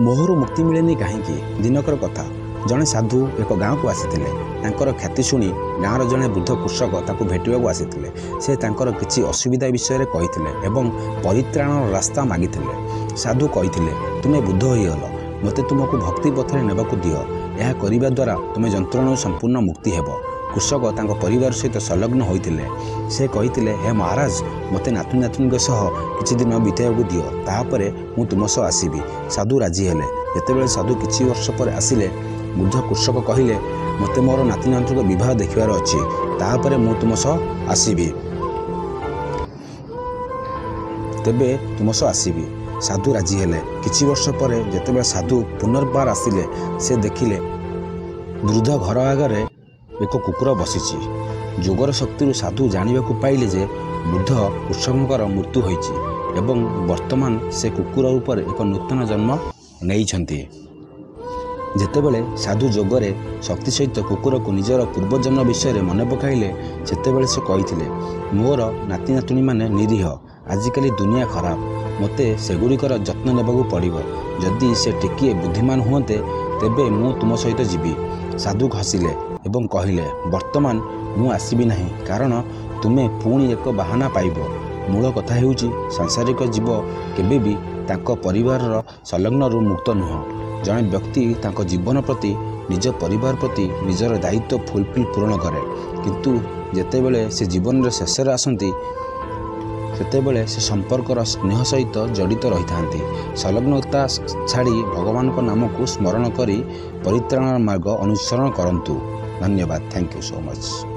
ମୋହରୁ ମୁକ୍ତି ମିଳେନି କାହିଁକି? ଦିନକର କଥା, ଜଣେ ସାଧୁ ଏକ ଗାଁକୁ ଆସିଥିଲେ। ତାଙ୍କର ଖ୍ୟାତି ଶୁଣି ଗାଁର ଜଣେ ବୃଦ୍ଧ କୃଷକ ତାଙ୍କୁ ଭେଟିବାକୁ ଆସିଥିଲେ। ସେ ତାଙ୍କର କିଛି ଅସୁବିଧା ବିଷୟରେ କହିଥିଲେ ଏବଂ ପରିତ୍ରାଣର ରାସ୍ତା ମାଗିଥିଲେ। ସାଧୁ କହିଥିଲେ, ତୁମେ ବୃଦ୍ଧ ହୋଇଗଲ, ମୋତେ ତୁମକୁ ଭକ୍ତି ପଥରେ ନେବାକୁ ଦିଅ। ଏହା କରିବା ଦ୍ୱାରା ତୁମେ ଯନ୍ତ୍ରଣାରୁ ସମ୍ପୂର୍ଣ୍ଣ ମୁକ୍ତି ହେବ। କୃଷକ ତାଙ୍କ ପରିବାର ସହିତ ସଂଲଗ୍ନ ହୋଇଥିଲେ। ସେ କହିଥିଲେ, ହେ ମହାରାଜ, ମୋତେ ନାତୁଣୀ ନାତୁଣୀଙ୍କ ସହ କିଛି ଦିନ ବିତାଇବାକୁ ଦିଅ, ତାହାପରେ ମୁଁ ତୁମ ସହ ଆସିବି। ସାଧୁ ରାଜି ହେଲେ। ଯେତେବେଳେ ସାଧୁ କିଛି ବର୍ଷ ପରେ ଆସିଲେ, ବୃଦ୍ଧ କୃଷକ କହିଲେ, ମୋତେ ମୋର ନାତି ନାତୁଣୀଙ୍କ ବିବାହ ଦେଖିବାର ଅଛି, ତାହାପରେ ମୁଁ ତୁମ ସହ ଆସିବି। ତେବେ ତୁମ ସହ ଆସିବି। ସାଧୁ ରାଜି ହେଲେ। କିଛି ବର୍ଷ ପରେ ଯେତେବେଳେ ସାଧୁ ପୁନର୍ବାର ଆସିଲେ, ସେ ଦେଖିଲେ ବୃଦ୍ଧ ଘର ଆଗରେ ଏକ କୁକୁର ବସିଛି। ଯୋଗର ଶକ୍ତିରୁ ସାଧୁ ଜାଣିବାକୁ ପାଇଲେ ଯେ ବୃଦ୍ଧ କୃଷକଙ୍କର ମୃତ୍ୟୁ ହୋଇଛି ଏବଂ ବର୍ତ୍ତମାନ ସେ କୁକୁର ରୂପରେ ଏକ ନୂତନ ଜନ୍ମ ନେଇଛନ୍ତି। ଯେତେବେଳେ ସାଧୁ ଯୋଗରେ ଶକ୍ତି ସହିତ କୁକୁରକୁ ନିଜର ପୂର୍ବଜନ୍ମ ବିଷୟରେ ମନେ ପକାଇଲେ, ସେତେବେଳେ ସେ କହିଥିଲେ, ମୋର ନାତି ନାତୁଣୀମାନେ ନିରୀହ। ଆଜିକାଲି ଦୁନିଆ ଖରାପ, ମୋତେ ସେଗୁଡ଼ିକର ଯତ୍ନ ନେବାକୁ ପଡ଼ିବ। ଯଦି ସେ ଟିକିଏ ବୁଦ୍ଧିମାନ ହୁଅନ୍ତେ, ତେବେ ମୁଁ ତୁମ ସହିତ ଯିବି। ସାଧୁ ହସିଲେ ଏବଂ କହିଲେ, ବର୍ତ୍ତମାନ ମୁଁ ଆସିବି ନାହିଁ, କାରଣ ତୁମେ ପୁଣି ଏକ ବାହାନା ପାଇବ। ମୂଳ କଥା ହେଉଛି, ସାଂସାରିକ ଜୀବ କେବେ ବି ତାଙ୍କ ପରିବାରର ସଂଲଗ୍ନରୁ ମୁକ୍ତ ନୁହଁ। ଜଣେ ବ୍ୟକ୍ତି ତାଙ୍କ ଜୀବନ ପ୍ରତି, ନିଜ ପରିବାର ପ୍ରତି ନିଜର ଦାୟିତ୍ୱ ଫୁଲଫିଲ୍ ପୂରଣ କରେ, କିନ୍ତୁ ଯେତେବେଳେ ସେ ଜୀବନର ଶେଷରେ ଆସନ୍ତି, ସେତେବେଳେ ସେ ସମ୍ପର୍କର ସ୍ନେହ ସହିତ ଜଡ଼ିତ ରହିଥାନ୍ତି। ସଂଲଗ୍ନତା ଛାଡ଼ି ଭଗବାନଙ୍କ ନାମକୁ ସ୍ମରଣ କରି ପରିତ୍ରାଣର ମାର୍ଗ ଅନୁସରଣ କରନ୍ତୁ। ଧନ୍ୟବାଦ। Thank you so much.